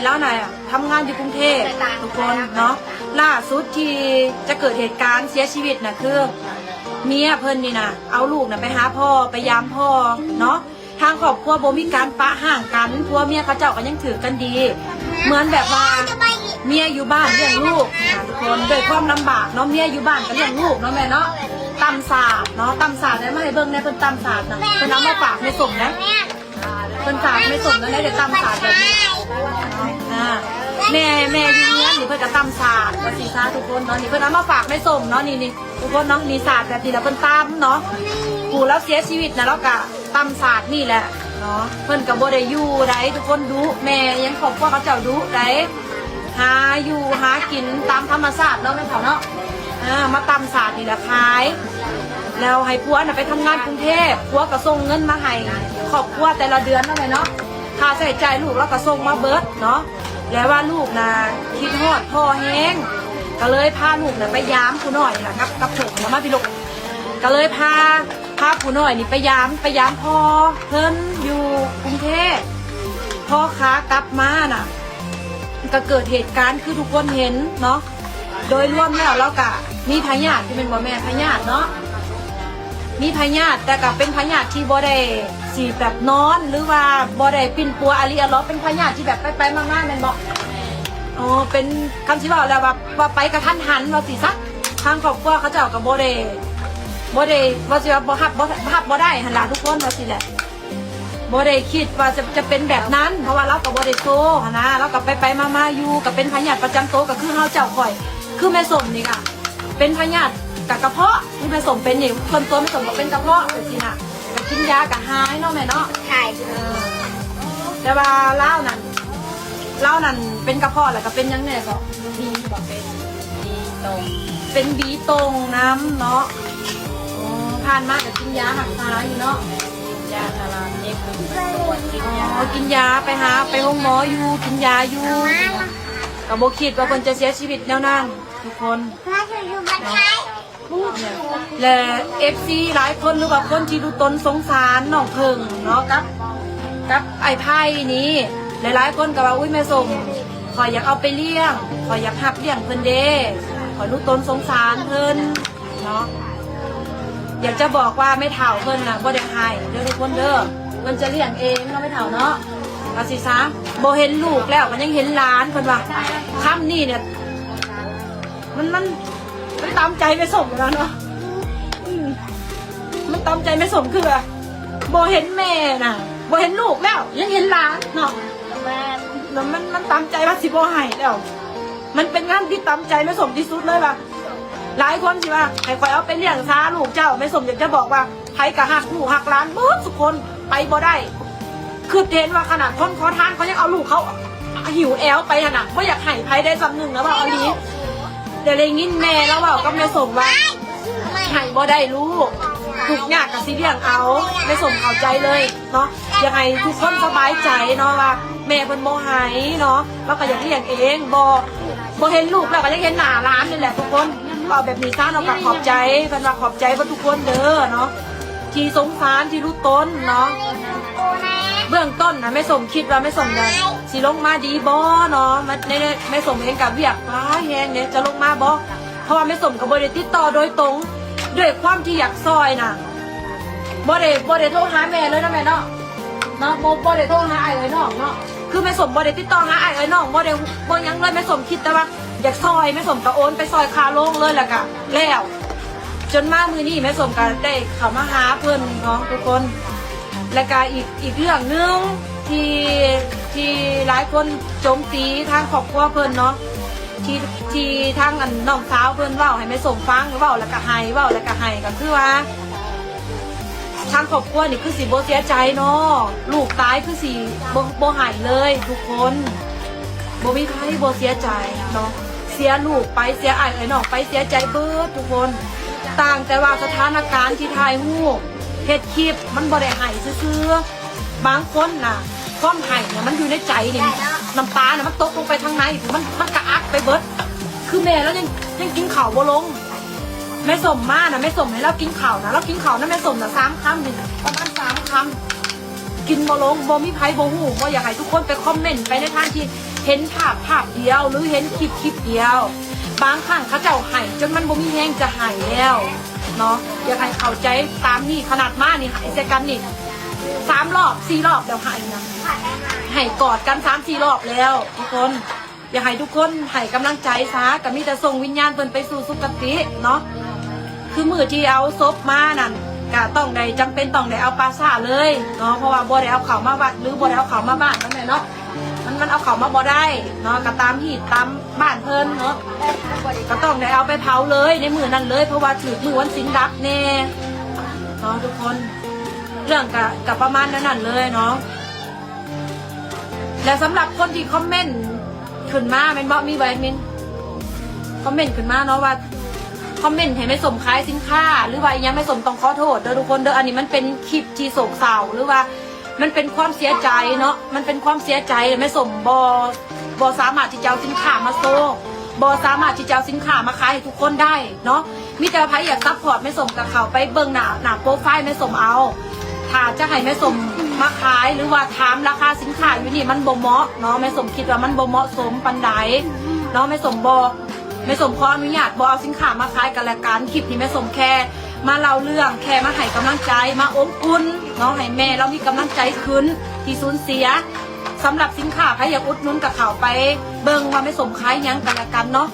ລາວນະ ທຳງານຢູ່ກຸງເທບທຸກຄົນເນາະ. ລ່າສຸດທີ່ຈະເກີດເຫດການເສຍຊີວິດນະ ຄືເມຍເພິ່ນນີ້ນະ ເອົາລູກນະໄປຫາພໍ່ ໄປຢາມພໍ່ເນາະ. ທາງຄອບຄົວບໍ່ມີການປະຮ້າງກັນ ຜົວເມຍເຂົາເຈົ້າກໍຍັງຖືກກັນດີ ເໝືອນແບບວ່າເມຍຢູ່ບ້ານລ້ຽງລູກນະທຸກຄົນ ດ້ວຍຄວາມລຳບາກເນາະ ເມຍຢູ່ບ້ານກໍລ້ຽງລູກເນາະແມ່ເນາະ. ຕຳສາດເນາະ ຕຳສາດໃຫ້ມາໃຫ້ເບິ່ງແດ່ ເພິ່ນຕຳສາດນະ ເພິ່ນເອົາມາຝາກແມ່ສົມນະ ເພິ່ນຝາກແມ່ສົມນະ ໄດ້ຕຳສາດແບບນີ້. ອ່າ ແມ່ ແມ່ຢູ່ເຮືອນນີ້ ເພິ່ນກໍຕຳສາດວ່າຊີ້ຊະທຸກຄົນເນາະ. ນີ້ເພິ່ນເອົາມາຝາກແມ່ສົມເນາະ ນີ້ໆ ທຸກຄົນເນາະ. ນີ້ສາດແບບນີ້ລະເພິ່ນຕຳເນາະ ຜູ້ລາວເສຍຊີວິດນະ ລາວກະ ຕຳສາດນີ້ແຫຼະເນາະ. ເພິ່ນກໍບໍ່ໄດ້ຢູ່ໃດ໋ທຸກຄົນ ດຸ ແມ່ຫຍັງ ຄອບຄົວເຂົາເຈົ້າດຸໃດ໋ ຫາຢູ່ຫາກິນຕາມທຳມະຊາດເນາະ ແມ່ນເຖົ້າເນາະ. ເອີ ມາຕຳສາດນີ້ແຫຼະຂາຍ ແລ້ວໃຫ້ຜົວນະໄປທຳງານກຸງເທບ ຜົວກໍສົ່ງເງິນມາໃຫ້ຄອບຄົວແຕ່ລະເດືອນເນາະແມ່ເນາະ. ຄ່າໃຊ້ຈ່າຍລູກລາວກໍສົ່ງມາເບິດເນາະ ແລ້ວວ່າລູກນະຄິດຮອດພໍ່ແຮງ ກໍເລີຍພາລູກນະໄປຢາມຜູ້ນ້ອຍນະ ກັບ ກັບເພິ່ນນະ ມາພີ່ລູກ ກໍເລີຍພາ ພາຜູ້ນ້ອຍນີ້ໄປຢາມ ໄປຢາມພໍ່ເພິ່ນຢູ່ກຸງເທບ. ພໍຂາກັບມານະ ກໍເກີດເຫດການຄືທຸກຄົນເຫັນເນາະ. ໂດຍລວມແລ້ວລາວກະມີພະຍາດຢູ່ແມ່ນບໍ່ແມ່? ພະຍາດເນາະ ມີພະຍາດ ແຕ່ກໍເປັນພະຍາດທີ່ບໍ່ໄດ້ຊິແບບນອນ ຫຼືວ່າບໍ່ໄດ້ປິ່ນປົວອາລີອາຫຼໍ ເປັນພະຍາດທີ່ແບບໄປໆມາໆແມ່ນບໍ່? ອໍ ເປັນ ຄັນຊິເວົ້າແລ້ວວ່າ ວ່າໄປກະທັນຫັນວ່າຊີ້ຊະ. ທາງຄອບຄົວເຂົາເຈົ້າກໍບໍ່ໄດ້ ບໍ່ໄດ້ວ່າຊິວ່າບໍ່ຮັບ ບໍ່ຮັບບໍ່ໄດ້ຫັ້ນລະທຸກຄົນ ວ່າຊີ້ແຫຼະ. ບໍ່ໄດ້ຄິດວ່າຈະ ຈະເປັນແບບນັ້ນ ເພາະວ່າລາວກໍບໍ່ໄດ້ໂຊຫັ້ນນະ ລາວກໍໄປໆມາໆຢູ່ ກໍເປັນພະຍາດປະຈຳໂຕ ກໍຄືເຮົາເຈົ້າຂ້ອຍ ຄືແມ່ສົມນີ້ກະເປັນພະຍາດກະ ກະເພາະ ຄືແມ່ສົມເປັນນີ້ ສ່ວນຕົວແມ່ສົມກໍເປັນກະເພາະຈັ່ງຊີ້ນະ ກໍກິນຢາກໍຫາຍເນາະແມ່ເນາະ ຫາຍ. ເອີ ແຕ່ວ່າລາວນັ້ນ ລາວນັ້ນເປັນກະເພາະ ແລ້ວກໍເປັນຫຍັງແດ່ກໍ? ບີບໍ? ເປັນບີຕົງ ເປັນບີຕົງນຳເນາະ. ໂອ້ ຜ່ານມາກໍກິນຢາຮັກສາຢູ່ເນາະ ກິນຢາຕະຫຼາດເຈັບ ກິນຢາ ອໍ ກິນຢາ ໄປຫາ ໄປໂຮງໝໍຢູ່ ກິນຢາຢູ່ ກໍບໍ່ຄິດວ່າເພິ່ນຈະເສຍຊີວິດແນວນັ້ນທຸກຄົນເນາະ. ແລະ ເອັຟຊີ ຫຼາຍຄົນ ຫຼືວ່າຄົນທີ່ລຸຕົນສົງສານນ້ອງເຜິ້ງເນາະ ກັບ ກັບອ້າຍໄພນີ້ ຫຼາຍໆຄົນກໍວ່າ ອຸ້ຍ ແມ່ສົມ ຂ້ອຍຢາກເອົາໄປລ້ຽງ ຂ້ອຍຢາກຮັບລ້ຽງເພິ່ນເດ້ ຂ້ອຍລຸຕົນສົງສານເພິ່ນເນາະ. ຢາກຈະບອກວ່າແມ່ເຖົ້າເພິ່ນນະບໍ່ໄດ້ໃຫ້ເດີທຸກຄົນເດີ ເພິ່ນຈະລ້ຽງເອງເນາະແມ່ເຖົ້າເນາະ. ວ່າຊີ້ຊະ ບໍ່ເຫັນລູກແລ້ວກໍຍັງເຫັນຫຼານ ເພິ່ນວ່າ ຄຳນີ້ເນຍ ມັນ ມັນ ມັນຕາມໃຈແມ່ສົມຢູ່ແລ້ວເນາະ ອືມ ມັນຕາມໃຈແມ່ສົມ ຄືວ່າບໍ່ເຫັນແມ່ນະ ບໍ່ເຫັນລູກແລ້ວ ຍັງເຫັນຫຼານເນາະ ແມ່ນ ແລ້ວມັນ ມັນຕາມໃຈວ່າຊິບໍ່ໃຫ້ແລ້ວ ມັນເປັນງານທີ່ຕາມໃຈແມ່ສົມທີ່ສຸດເລີຍວ່າ ຫຼາຍຄົນຊິວ່າໃຫ້ຂ້ອຍເອົາໄປລ້ຽງຊາລູກເຈົ້າ ແມ່ສົມຢາກຈະບອກວ່າ ໃຜກໍຮັກລູກຮັກຫຼານເບິດທຸກຄົນ ໄປບໍ່ໄດ້ ຄິດເຫັນວ່າຂະໜາດຄົນຂໍທານເຂົາຍັງເອົາລູກເຂົາຫິ້ວແອວໄປຫັ້ນນະ ບໍ່ຢາກໃຫ້ໃຜໄດ້ສ່ຳໜຶ່ງນະ ເວົ້າອີ່ຫຼີ. ແຕ່ໄດ້ຍິນແມ່ລາວເວົ້າກັບແມ່ສົມວ່າ ໃຫ້ບໍ່ໄດ້ລູກ ທຸກຍາກກໍຊິລ້ຽງເອົາ ແມ່ສົມເຂົ້າໃຈເລີຍເນາະ. ຢາກໃຫ້ທຸກຄົນສະບາຍໃຈເນາະວ່າແມ່ເພິ່ນບໍ່ໃຫ້ເນາະ ລາວກໍຢາກລ້ຽງເອງ ບໍ່ ບໍ່ເຫັນລູກແລ້ວກໍຍັງເຫັນໜ້າຫຼານນີ້ແຫຼະທຸກຄົນ. ເວົ້າແບບນີ້ຊະເນາະ ກໍຂອບໃຈ ເພິ່ນວ່າຂອບໃຈເບິດທຸກຄົນເດີເນາະ ທີ່ສົງສານ ທີ່ລຸຕົນເນາະ. ເບື້ອງຕົ້ນນະ ແມ່ສົມຄິດວ່າແມ່ສົມນະຊິລົງມາດີບໍ່ເນາະ ມາ ໃນ ໃນ ແມ່ສົມເອງກໍວຽກຫຼາຍແຮງເດ້ ຈະລົງມາບໍ່? ເພາະວ່າແມ່ສົມກໍບໍ່ໄດ້ຕິດຕໍ່ໂດຍຕົງ ດ້ວຍຄວາມທີ່ຢາກຊ່ອຍນະ ບໍ່ໄດ້ ບໍ່ໄດ້ໂທຫາແມ່ເລີຍເນາະແມ່ເນາະ ເນາະ ບໍ່ ບໍ່ໄດ້ໂທຫາອ້າຍເອີຍນ້ອງເນາະ ຄືແມ່ສົມບໍ່ໄດ້ຕິດຕໍ່ຫາອ້າຍເອີຍນ້ອງ ບໍ່ໄດ້ ບໍ່ຫຍັງເລີຍ ແມ່ສົມຄິດແຕ່ວ່າຢາກຊ່ອຍ ແມ່ສົມກໍໂອນໄປຊ່ອຍຄ່າໂລງເລີຍ ແລ້ວກໍແລ້ວ. ຈົນມາມື້ນີ້ແມ່ສົມກໍໄດ້ເຂົ້າມາຫາເພິ່ນເນາະທຸກຄົນ. ແລ້ວກໍອີກ ອີກເລື່ອງໜຶ່ງທີ່ ທີ່ຫຼາຍຄົນໂຈມຕີທາງຄອບຄົວເພິ່ນເນາະ ທີ່ ທີ່ທາງອັນນ້ອງສາວເພິ່ນເວົ້າໃຫ້ແມ່ສົມຟັງ ເວົ້າແລ້ວກໍໄຫ້ ເວົ້າແລ້ວກໍໄຫ້ ກໍຄືວ່າ ທາງຄອບຄົວນີ້ຄືຊິບໍ່ເສຍໃຈເນາະ ລູກຕາຍຄືຊິບໍ່ ບໍ່ໄຫ້ເລີຍທຸກຄົນ ບໍ່ມີໃຜບໍ່ເສຍໃຈເນາະ ເສຍລູກໄປ ເສຍອ້າຍເອີຍນ້ອງໄປ ເສຍໃຈເບິດທຸກຄົນ. ຕ່າງແຕ່ວ່າສະຖານະການທີ່ຖ່າຍຮູບ ເຮັດຄລິບ ມັນບໍ່ໄດ້ໄຫ້ຊື່ໆ. ບາງຄົນນະ ຄວາມໄຫ້ນະ ມັນຢູ່ໃນໃຈນີ້ ນ້ຳຕານະ ມັນຕົກລົງໄປທາງໃນ ມັນ ມັນກະອັດໄປເບິດ. ຄືແມ່ລາວຍັງ ຍັງກິນເຂົ້າບໍ່ລົງ ແມ່ສົມມານະ ແມ່ສົມໃຫ້ລາວກິນເຂົ້ານະ ລາວກິນເຂົ້ານຳແມ່ສົມນະ ສາມຄຳນີ້ ປະມານສາມຄຳ ກິນບໍ່ລົງ ບໍ່ມີໃຜບໍ່ຮູ້. ບໍ່ຢາກໃຫ້ທຸກຄົນໄປຄອມເມັນໄປໃນທາງທີ່ເຫັນພາບພາບດຽວ ຫຼືເຫັນຄລິບຄລິບດຽວ. ບາງຄັ້ງເຂົາເຈົ້າໃຫ້ຈົນມັນບໍ່ມີແຮງຈະໃຫ້ແລ້ວເນາະ. ຢາກໃຫ້ເຂົ້າໃຈຕາມນີ້. ຂະໜາດມານີ້ໃຫ້ໃສ່ກັນນີ້ສາມລອບສີ່ລອບແລ້ວ ໃຫ້ນະ ໃຫ້ກອດກັນສາມສີ່ລອບແລ້ວທຸກຄົນ. ຢາກໃຫ້ທຸກຄົນໃຫ້ກຳລັງໃຈຊະ ກໍມີແຕ່ສົ່ງວິນຍານເພິ່ນໄປສູ່ສຸຄະຕິເນາະ. ຄືມື້ທີ່ເອົາສົບມານັ້ນ ກໍຕ້ອງໄດ້ ຈຳເປັນຕ້ອງໄດ້ເອົາປ່າຊ້າເລີຍເນາະ ເພາະວ່າບໍ່ໄດ້ເອົາເຂົ້າມາວັດ ຫຼືບໍ່ໄດ້ເອົາເຂົ້າມາບ້ານນັ້ນແຫຼະເນາະ. ມັນ ມັນເອົາເຂົ້າມາບໍ່ໄດ້ເນາະ ກໍຕາມຮີດຕາມບ້ານເພິ່ນເນາະ ກໍຕ້ອງໄດ້ເອົາໄປເຜົາເລີຍໃນມື້ນັ້ນເລີຍ ເພາະວ່າຖືກມື້ວັນສິນດັບແດ່ເນາະທຸກຄົນ. ເລື່ອງກໍ ກໍປະມານແນວນັ້ນເລີຍເນາະ. ແລະ ສຳລັບຄົນທີ່ຄອມເມັນຂຶ້ນມາແມ່ນບໍ່? ມີບໍ່ແອດມິນ? ຄອມເມັນຂຶ້ນມາເນາະ ວ່າຄອມເມັນໃຫ້ແມ່ສົມຂາຍສິນຄ້າ ຫຼືວ່າອີ່ຫຍັງ ແມ່ສົມຕ້ອງຂໍໂທດເດີທຸກຄົນເດີ. ອັນນີ້ມັນເປັນຄລິບທີ່ໂສກເສົ້າ ຫຼືວ່າມັນເປັນຄວາມເສຍໃຈເນາະ ມັນເປັນຄວາມເສຍໃຈ. ແມ່ສົມບໍ່ ບໍ່ສາມາດທີ່ຈະເອົາສິນຄ້າມາໂຊ ບໍ່ສາມາດທີ່ຈະເອົາສິນຄ້າມາຂາຍໃຫ້ທຸກຄົນໄດ້ເນາະ. ມີແຕ່ໃຜຢາກຊັບພອດແມ່ສົມກໍເຂົ້າໄປເບິ່ງໜ້າ ໜ້າໂປຣໄຟລ໌ແມ່ສົມເອົາ. ຖ້າຈະໃຫ້ແມ່ສົມມາຂາຍ ຫຼືວ່າຖາມລາຄາສິນຄ້າຢູ່ນີ້ ມັນບໍ່ເໝາະເນາະ. ແມ່ສົມຄິດວ່າມັນບໍ່ເໝາະສົມປານໃດເນາະ. ແມ່ສົມບໍ່ ແມ່ສົມຂໍອະນຸຍາດບໍ່ເອົາສິນຄ້າມາຂາຍກັນແລະກັນ. ຄລິບນີ້ແມ່ສົມແຄ່ມາເລົ່າເລື່ອງ ແຄ່ມາໃຫ້ກຳລັງໃຈ ມາອົບອຸ່ນເນາະ ໃຫ້ແມ່ລາວມີກຳລັງໃຈຂຶ້ນທີ່ສູນເສຍ. ສຳລັບສິນຄ້າ ໃຜຢາກອຸດໜູນກໍເຂົ້າໄປເບິ່ງວ່າແມ່ສົມຂາຍຫຍັງກັນແລະກັນເນາະ.